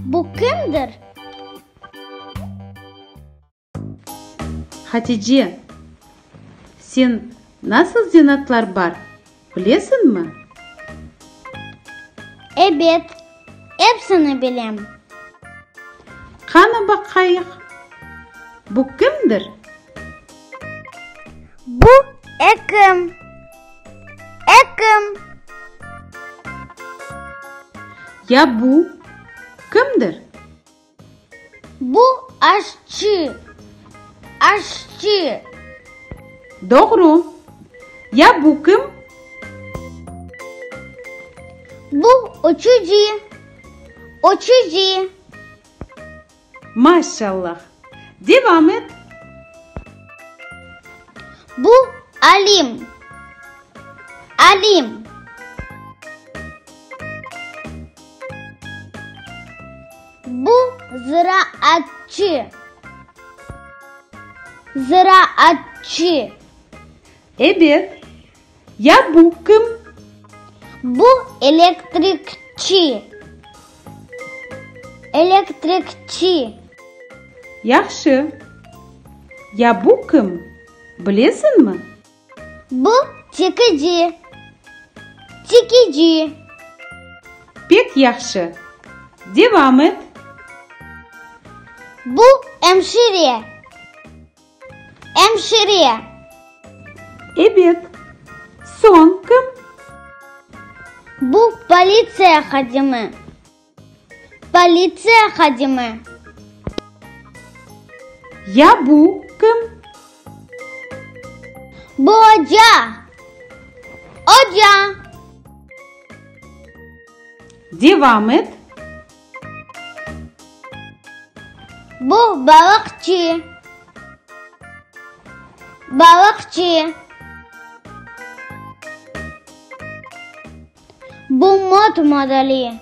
Bu kimdir? Hatice, sen nasıl zenaatlar bar, bilesiñmi? Ebet, epsini bilem. Qani baqayıq, bu kimdir? Bu ekim. Ekim. Ya bu kimdir? Bu aşçı. Aşçı. Doğru. Ya bu kim? Bu uçucı. Uçucı. Maşallah! Devam et! Bu Alim. Alim. Bu ziraatçı. Ziraatçı. Ebet. Ya bu kim? Bu elektrikçi. Elektrikçi. Yahşı. Ya bu kim, bilesiñmi? Bu tikici. Tikici. Pek yahşı. Devam et. Bu emşire. Emşire. Ebet. Soñ kim? Bu politsiya hadimi. Politsiya hadimi. Ya bu kim? Bu oca. Oca. Devam et. Bu balıqçı. Balıqçı. Bu mot modeli.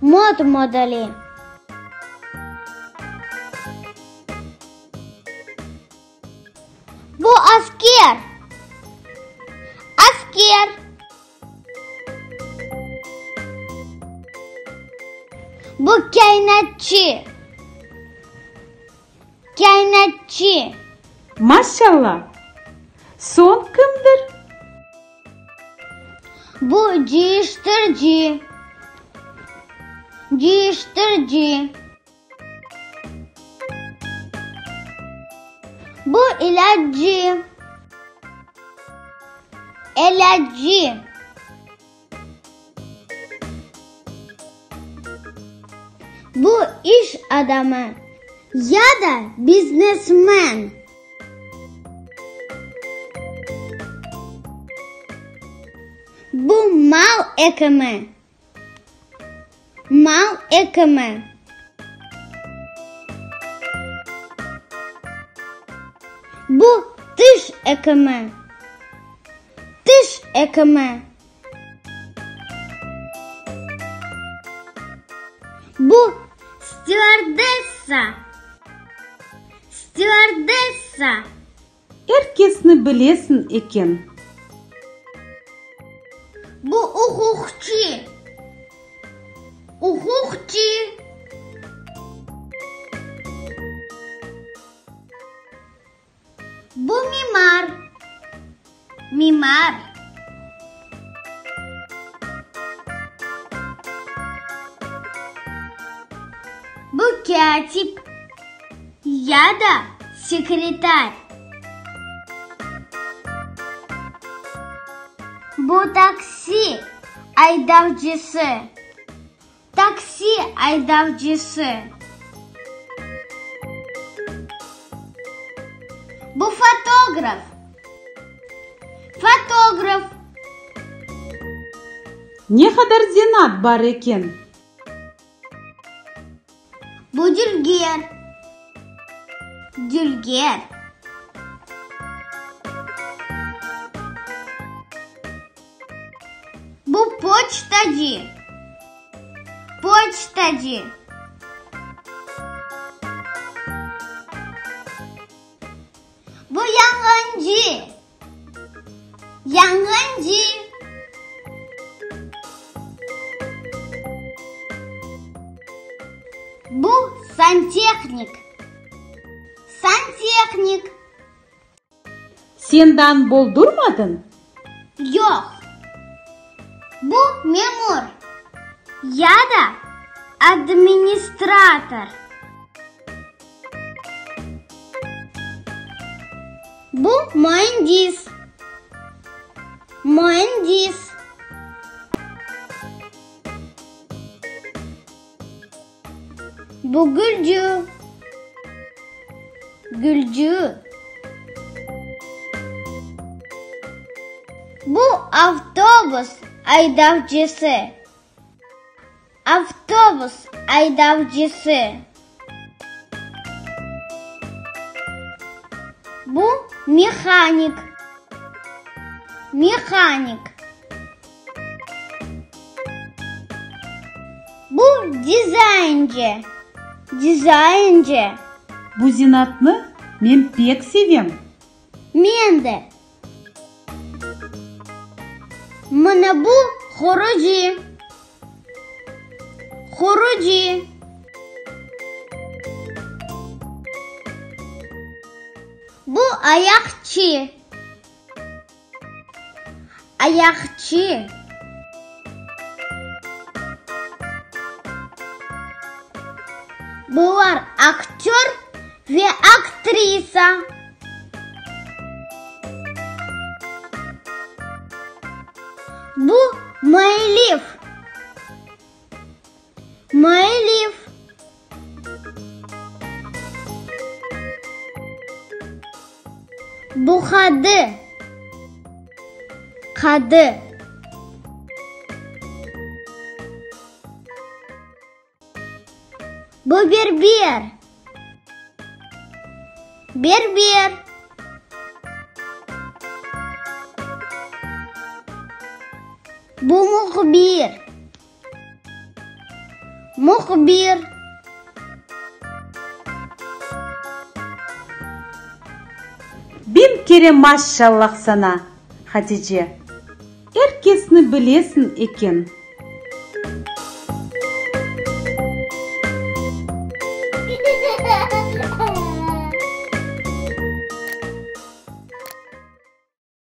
Mot modeli. Bu asker. Asker. Bu kâinatçı. Kâinatçı. Maşallah! Soñ kimdir? Bu cıyıştırcı. Cıyıştırcı. Bu ilâcı. İlâcı. Bu iş adamı ya da biznesmen. Bu mal ekimi. Mal ekimi. Bu tiş ekimi. Tiş ekimi. Bu stüardessa. Stüardessa. Er kesni bilesiñ eken. Bu uquqçı. Uquqçı. Bu mimar. Mimar. Bu kâtip ya da sekretar. Bu taksi aydavcısı. Taksi aydavcısı. Bu fotograf. Fotograf. Ne qadar zenaat bar eken! Bu dülger. Dülger. Bu poçtacı. Poçtacı. Bu yanğıncı. Yanğıncı. Sen daa boldurmadıñ? Yoq. Bu memur ya da administrator. Bu müendis. Müendis. Bu gülcü. Gülcü. Bu avtobus aydavcısı. Avtobus aydavcısı. Bu mehanik. Mehanik. Bu dizayncı. Dizayncı. Bu zenaatnı men pek sevem. Men de. Mına bu qurucı. Qurucı. Bu ayaqçı. Ayaqçı. Bular aktör ve aktrisa. Bu müellif. Müellif. Bu qadı. Qadı. Bu berber. Berber. Bu mühbir. Mühbir. Biñ kere maşşallah saña, Hatice! Er kesni bilesiñ eken.